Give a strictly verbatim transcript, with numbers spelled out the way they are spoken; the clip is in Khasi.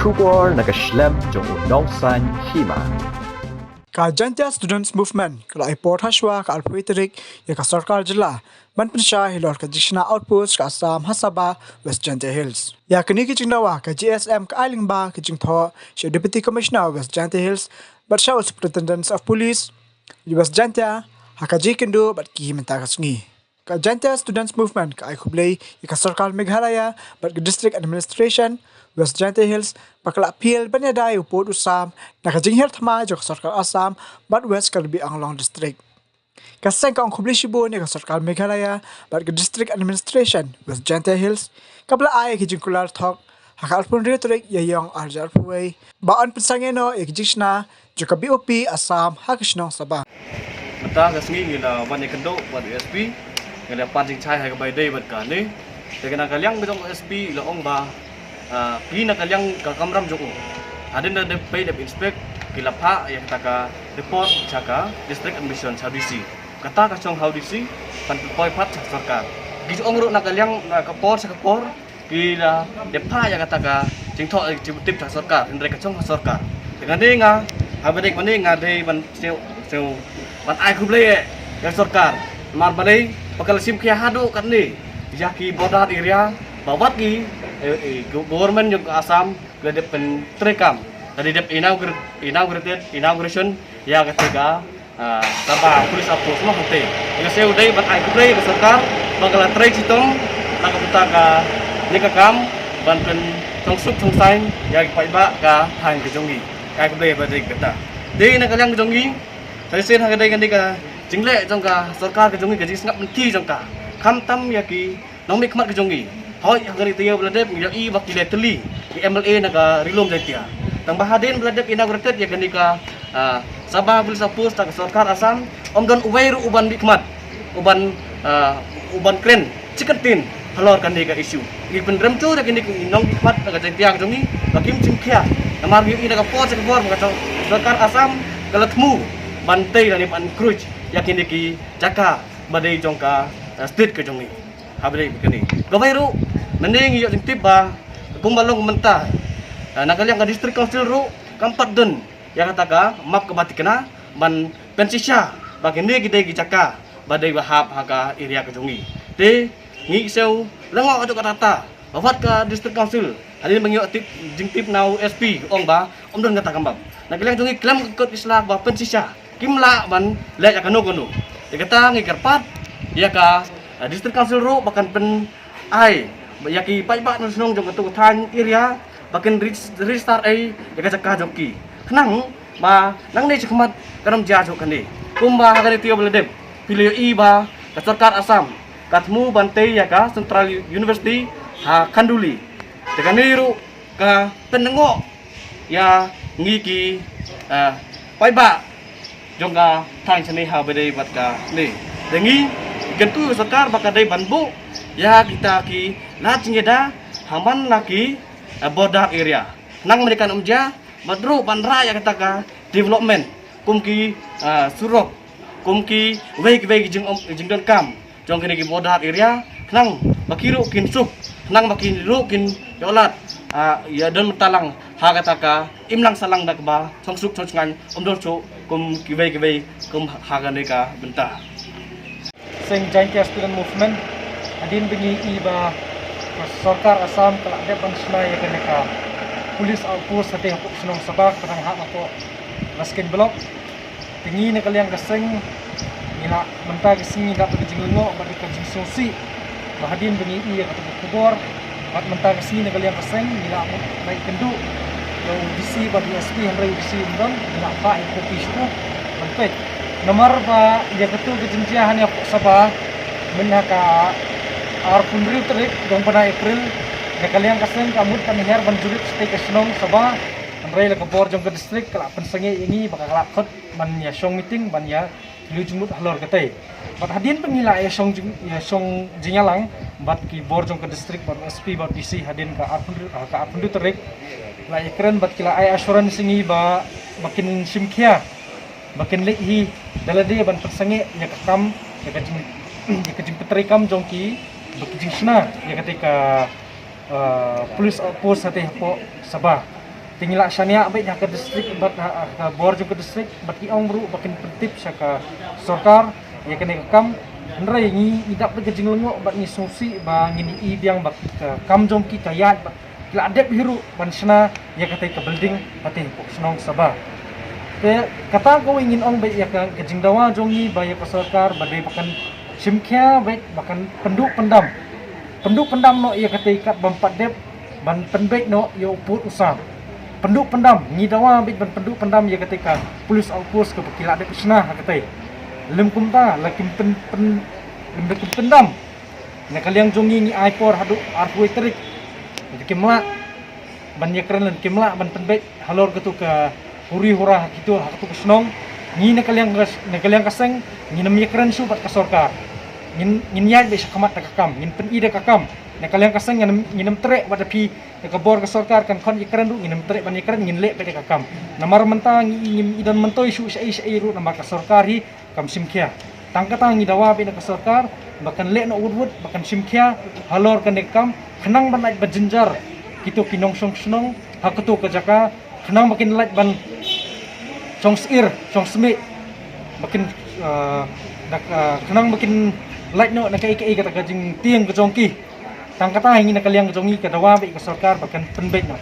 Khubor na ka shlem jong u nongsan hima. Ka Jaintia Students Movement ka la ai por hashwa ka arphew tarik ïa ka sorkar jylla ban pynshai halor ka jingshna outpost ka Assam ha Sabah, West Jaintia Hills. Ïa kane ka jingdawa ka J S M ka ai lyngba ka jingthoh sha u Deputy Commissioner West Jaintia Hills bad sha u Superintendent of Police West Jaintia ha ka jingkynduh bad ki mynta ka sngi. Ka Jaintia Students Movement ka ai khublei ïa ka sorkar Meghalaya bad ka District Administration West Jaintia Hills ba ka la appeal ban ïada ïa u pud u sam na ka jinghiar thma jong ka sorkar Assam bad West Karbi Anglong District. Ka seng ka ong khublei shibun ïa ka sorkar Meghalaya bad ka District Administration West Jaintia Hills kaba la ai ïa ki jingkular thok ha ka arphew hynriew tarik Ïaïong arhajar arphew wei ba yn pynsangeh noh ïa ka jingshna jong ka B O P Assam ha ka shnong Sabah. Mynta ka sngi ngi la wan ïakynduh bad u S P, ngi la pan jingshai ha kaba ïadei bad kane. Te na ka liang jong u S P la ong ba, ah, phi na ka liang ka kamram jong u, hadien ba dep pei dep inspect, ki la phah ïa kata ka report sha ka District Administration sha D C. Kata ka shong ha u D C ban pynpoi pat sha sorkar. Ki ju ong ruh na ka liang, na ka por sha ka por ki la dep phah ïa kata ka jingthoh, eh, jingtip sha sorkar, hynrei ka shong ha sorkar. Te nga dei nga, haba dei nga dei nga dei ban siew, siew ban ai khublei ïa ka sorkar. Namar balei ba ka la shim khia haduh katne ïa ki border area ba wat ki, eh, eh, go-, government jong ka Assam ka dep pyntreikam, ka dep inaugurate, inaugurated, inauguration ïa kata ka, ah, Sabah Police Outpost mo hangte. Nga siew dei ban ai khublei ïa ka sorkar ba ka la trei shitom na ka bynta kane ka kam ban pynshong suk shong saiñ ïa ki paidbah ka thaiñ ka jong ngi. Ai khublei ba dei kata. Dei na ka liang ka jong ngi, sa shisien ha ka dei kane ka jingleh jong ka sorkar ka jong ngi, ka jingsngap lynti jong ka, khamtam ïa ki nongmihkhmat ka jong ngi. Hooid, ha kane ka taïew ba la dep ngi ïohi ba ki la tylli ki M L A na ka Ri Lum Jaiñtia. Tang ba hadien ba la dep inaugurated ïa kane ka, ah, Sabah Police Outpost da ka sorkar Assam, ym don uwei ruh uban mihkhmat, uban, ah, uban kren shi kyntien halor kane ka issue. Ngi pynrem jur ïa kine ki nongmihkhmat na ka Jaiñtia ka jong ngi ba kim shim khia. Namar ngi ïohi na ka por sha ka por ba ka sorkar Assam ka la thmu ban tei lane ban encroach ïa kine ki jaka ba dei jong ka, ah, state ka jong ngi. Haba dei kane. Kawei ruh, mynne ngi ïoh jingtip ba kumba long mynta, ah, na ka liang ka District Council ruh kam pat don ïa kata ka map kaba thikna ban pynshisha ba kine ki dei ki jaka ba dei ba hap ha ka area ka jong ngi. Te ngi siew lyngngoh haduh katta katta ba wat ka District Council, hadien ba ngi ïoh tip, jingtip na u S P, ong ba ym don kata ka map. Na ka liang jong ngi khlem ka kot ki sla ba pynshisha, kim lah ban leh ïa kano kano. Te kata ngi kyrpad ïa ka, ah, District Council ruh ba kan pyn ai ïa ki paidbah na shnong jong katu ka thaiñ area ba kin reg-, register ei ïa ka jaka jong ki. Khnang ba nangne shakhmat kan ym jia shuh kane. Kumba ha kane ka taïew ba la dep phi la ïohi ba ka sorkar Assam ka thmu ban tei ïa ka Central University ha Khanduli. Te kane ruh ka pynlyngngoh ïa ngi ki, eh, paidbah jong ka thaiñ shane haba dei bad kane. Te ngi kyntu ïa ka sorkar ba ka dei ban buh ïa kita ki lad jingïada ha man la ki, eh, border area. Khnang mynne kan ym jia, bad ruh ban rah ïa kata ka development kum ki, eh, surok, kum kiwei kiwei ki jing, jingdonkam jong kine ki border area, khnang ba ki ruh kin suk, khnang ba ki ruh kin ïoh lad, ah, ïa don mynta lang ha kata ka imlang sahlang da kaba shong suk shong saiñ, ym don shuh kum kiwei kiwei kum ha kane ka bynta. Seng Jaiñtia Student Movement, hadien ba ngi i ba ka sorkar Assam ka la dep ban shna ïa kane ka police outpost hangtei hapoh shnong Sabah, khnang hap hapoh Raskin Block. Te ngi na ka liang ka seng ngi la, mynta ka sngi ngi la da ka jinglyngngoh bad ka jingsngewsih ba hadien ba ngi i ïa kata ka khubor bad mynta ka sngi na ka liang ka seng ngi la mut ïakynduh ïa u D C bad u S P, hynrei u D C um don, ngi la phah ïa ka copy shuh ban peit. Namar ba ïa katu ka jingjia hangne hapoh Sabah, mynta ka arphew hynriew tarik jong bnai April, na ka liang ka seng ka mut ban hiar ban jurip shatei ka shnong Sabah, hynrei la ka bor jong ka district ka la pynsangeh ïa ngi ba ka la khot ban ïa shong meeting ban ïa kylli jingmut halor katei. Bad hadien ba ngi la ïa shong jing, ïa shong jingïalang bad ki bor jong ka district bad S P bad D C hadien ka arphew, ah, ka arphew tarik, la ïakren bad ki la ai assurance ïa ngi ba, ba kin shim khia, ba kin leit hi da lade ban pynsangeh ïa ka kam, ïa ka jing, ïa ka jingpyntreikam jong ki, ba ki jingshna ïa katei ka, ah, police outpost hangtei hapoh Sabah. Te ngi la shaniah beit ha ka district bad ha ka bor jong ka district bad ki ong ruh ba kin pyntip sha ka sorkar ïa kane ka kam. Hynrei ngi, ngi dap da ka jinglyngngoh bad ngi sngewsih ba ngin ïohi biang ba ka kam jong ki ka ïaid bad ki la dep hi ruh ban shna ïa katei ka building hatei hapoh shnong Sabha. Te kata kawei ngin ong beit ïa ka, ka jingdawa jong ngi ba ïa ka sorkar ba dei ba kan shim khia beit, ba kan pynduh pyndam, pynduh pyndam noh ïa katei katba ym pat dep, ban pynbeit noh ïa u pud u sam. Pynduh pyndam, ngi dawa beit ban pynduh pyndam ïa katei ka police outpost kaba ki la dep shna ha katei. Lym kumta la kim pyn, pyn, lym da kim pyndam. Na ka liang jong ngi ngi ai por haduh arphew tarik. Lada kim lah ban ïakren, lada kim lah ban pynbeit halor katu ka huri hura ha kitu, ha katu ka shnong, ngi na ka liang ka, na ka liang ka seng ngin ym ïakren shuh bad ka sorkar. Ngin, ngin ïaid beit sha khmat da ka kam, ngin pyni da ka kam. Na ka liang ka seng ngin ym, ngin ym treh bad da phi, da ka bor ka sorkar kan khot ïakren ruh ngin ym treh ban ïakren, ngin leh beit da ka kam. Namar mynta ngi, ngim i don myntoi shuh shaei shaei ruh namar ka sorkar hi kam shim khia. Tang kata ngi dawa beit na ka sorkar ba kan leh noh wut wut, ba kan shim khia halor kane ka kam, khnang ban lait ban jynjar kito ki nongshong shnong ha kato ka jaka, khnang ba kin lait ban shong syiar shong smeh, ba kin, ah, da ka, khnang ba kin lait noh na kaei kaei kata ka jingtieng ka jong ki. Tang kata hi ngi na ka liang ka jong ngi ka dawa beit ka sorkar ba kan pynbeit noh.